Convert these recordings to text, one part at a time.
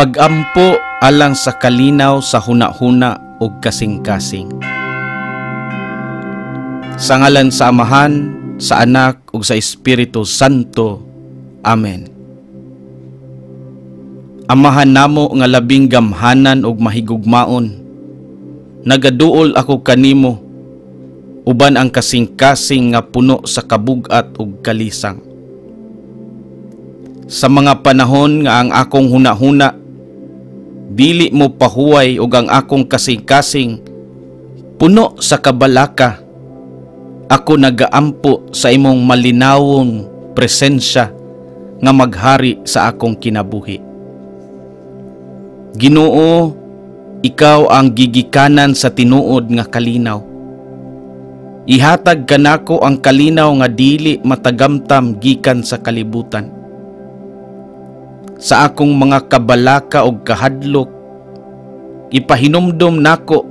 Pagampo alang sa kalinaw sa hunahuna ug kasing-kasing. Sa ngalan sa Amahan, sa Anak ug sa Espiritu Santo. Amen. Amahan namo nga labing gamhanan ug mahigugmaon, nagaduol ako kanimo uban ang kasing-kasing nga puno sa kabug-at ug kalisang. Sa mga panahon nga ang akong hunahuna dili mo pahuway ug ang akong kasing-kasing puno sa kabalaka, ako nagaampo sa imong malinawong presensya nga maghari sa akong kinabuhi. Ginoo, ikaw ang gigikanan sa tinuod nga kalinaw. Ihatag kanako ang kalinaw nga dili matagamtam gikan sa kalibutan. Sa akong mga kabalaka og kahadlok, ipahinumdom nako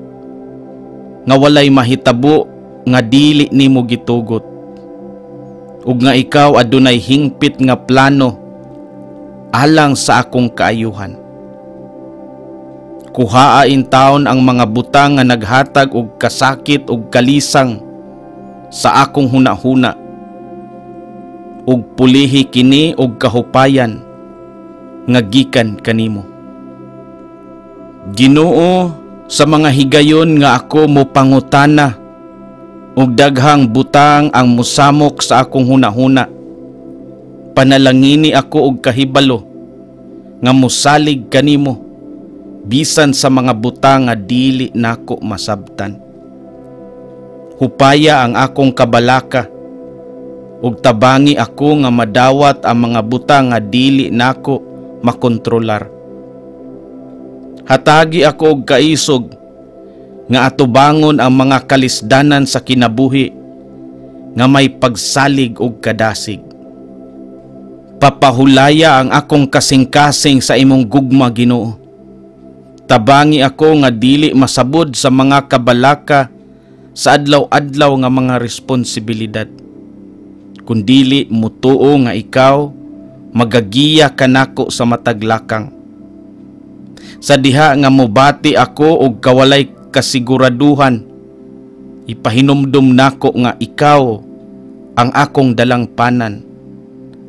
nga walay mahitabo nga dili nimo gitugot, ug nga ikaw adunay hingpit nga plano alang sa akong kaayuhan. Kuhaa intawon ang mga butang nga naghatag og kasakit og kalisang sa akong hunahuna, ug pulihi kini og kahupayan nga gikan kanimo. Ginoo, sa mga higayon nga ako mo pangutana ug daghang butang ang mosamok sa akong hunahuna, panalangini ako og kahibalo nga mosalig kanimo bisan sa mga butang nga dili nako masabtan. Hupaya ang akong kabalaka ug tabangi ako nga madawat ang mga butang nga dili nako makontrolar. Hatagi ako og kaisog nga atubangon ang mga kalisdanan sa kinabuhi nga may pagsalig og kadasig. Papahulaya ang akong kasing-kasing sa imong gugma, Ginoo. Tabangi ako nga dili masabod sa mga kabalaka sa adlaw-adlaw nga mga responsibilidad, kundili mutuo nga ikaw magagiya kanako sa matag lakang. Sa diha nga mobati ako og kawalay kasiguraduhan, ipahinumdum nako nga ikaw ang akong dalangpanan,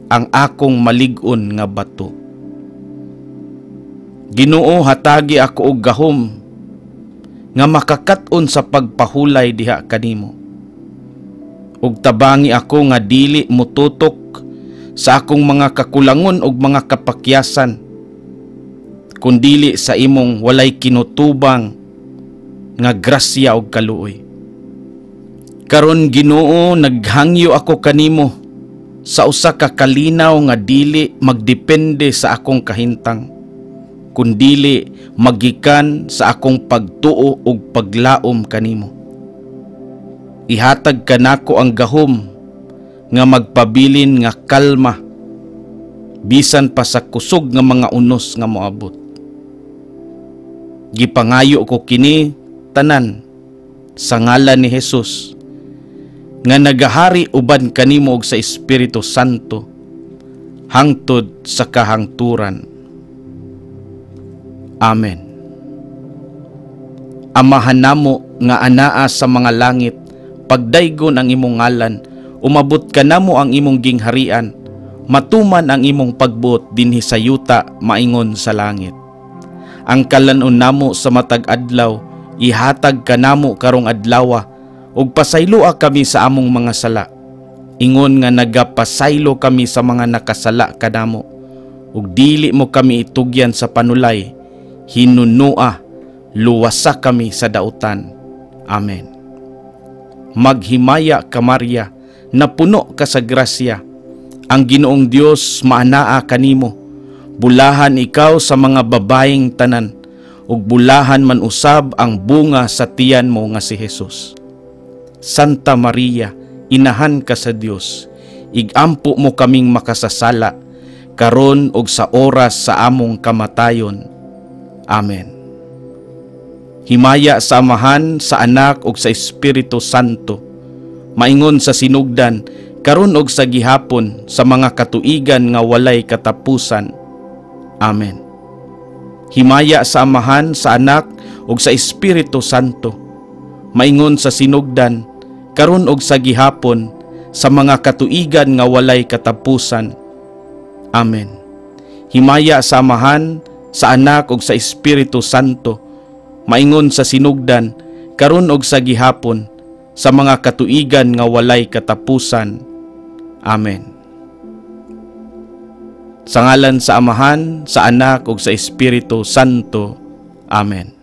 ang akong malig-on nga bato. Ginoo, hatagi ako og gahom nga makakat-on sa pagpahulay diha kanimo. Ug tabangi ako nga dili motutok sa akong mga kakulangon ug mga kapakyasan, kundili sa imong walay kinutubang nga grasya ug kaluoy. Karon, Ginoo, naghangyo ako kanimo sa usa ka kalinaw nga dili magdepende sa akong kahintang, kundili magikan sa akong pagtuo ug paglaom kanimo. Ihatag kanako ang gahom nga magpabilin nga kalma bisan pa sa kusog nga mga unos nga moabot. Gipangayo ko kini tanan sa ngalan ni Jesus nga nagahari uban kanimo og sa Espiritu Santo hangtod sa kahangturan. Amen. Amahan namo nga anaa sa mga langit, pagdaygon ang imong ngalan, umabot kanamo ang imong gingharian, matuman ang imong pagbuot dinhi sa yuta maingon sa langit. Ang kalan-on namo sa matag adlaw ihatag kanamo karong adlawa, ug pasayloa kami sa among mga sala, ingon nga nagapasaylo kami sa mga nakasala kanamo, ug dili mo kami itugyan sa panulay, hinunua luwasa kami sa dautan. Amen. Maghimaya ka, Maria, napuno ka sa grasya. Ang Ginoong Dios maanaa kanimo. Bulahan ikaw sa mga babaeng tanan, ug bulahan man usab ang bunga sa tiyan mo nga si Jesus. Santa Maria, inahan ka sa Dios, igampo mo kaming makasasala, karon ug sa oras sa among kamatayon. Amen. Himaya sa Amahan, sa Anak ug sa Espiritu Santo, maingon sa sinugdan, karon og sa gihapon, sa mga katuigan nga walay katapusan. Amen. Himaya sa Amahan, sa Anak ug sa Espiritu Santo, maingon sa sinugdan, karon ug sa gihapon, sa mga katuigan nga walay katapusan. Amen. Himaya sa Amahan, sa Anak ug sa Espiritu Santo, maingon sa sinugdan, karon ug sa gihapon, sa mga katuigan nga walay katapusan. Amen. Sa ngalan sa Amahan, sa Anak ug sa Espiritu Santo. Amen.